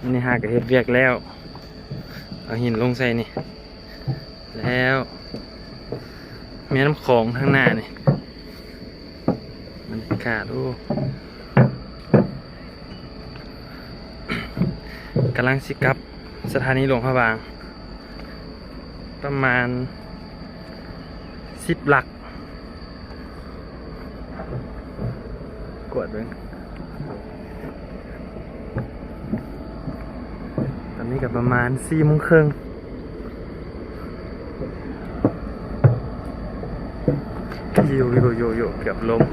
ນີ້ຫາກໍເຮັດວຽກແລ້ວ ເອົາຫີນລົງໃສ່ນີ້ ແລ້ວ ແມ່ນ້ຳຂອງທາງໜ້ານີ້ ບັນຍາກາດ ໂອ້ ກຳລັງຊິກັບສະຖານີຫຼວງພະບາງ ປະມານສິບຫຼັກ ກວດເບິ່ງ ຕອນນີ້ກໍປະມານສີ່ໂມງເຄິ່ງ ຢູ່ໆໆ ເກືອບລົ້ມ.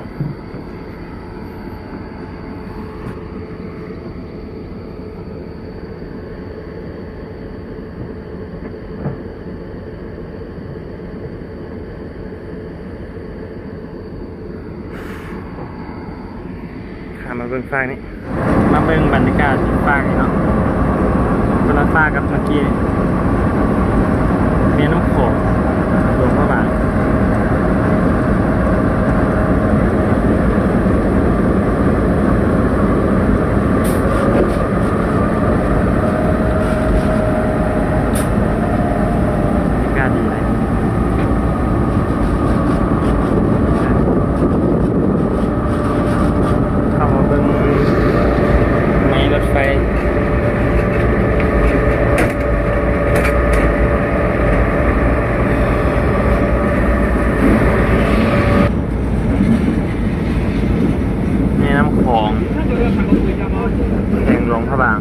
ຂ້າມມາເບິ່ງຟາກນີ້ ມາເບິ່ງບັນຍາກາດຟາກນີ້ເນາະ ຄົນລະຟາກກັບເມື່ອກີ້ ແມ່ນ້ຳຂອງ ຫຼວງພະບາງ. ບັນຍາກາດດີຫຼາຍ ເຂົ້າມາເບິ່ງໃນລົດໄຟ. ແມ່ນ້ຳຂອງ ແຂວງຫຼວງພະບາງ.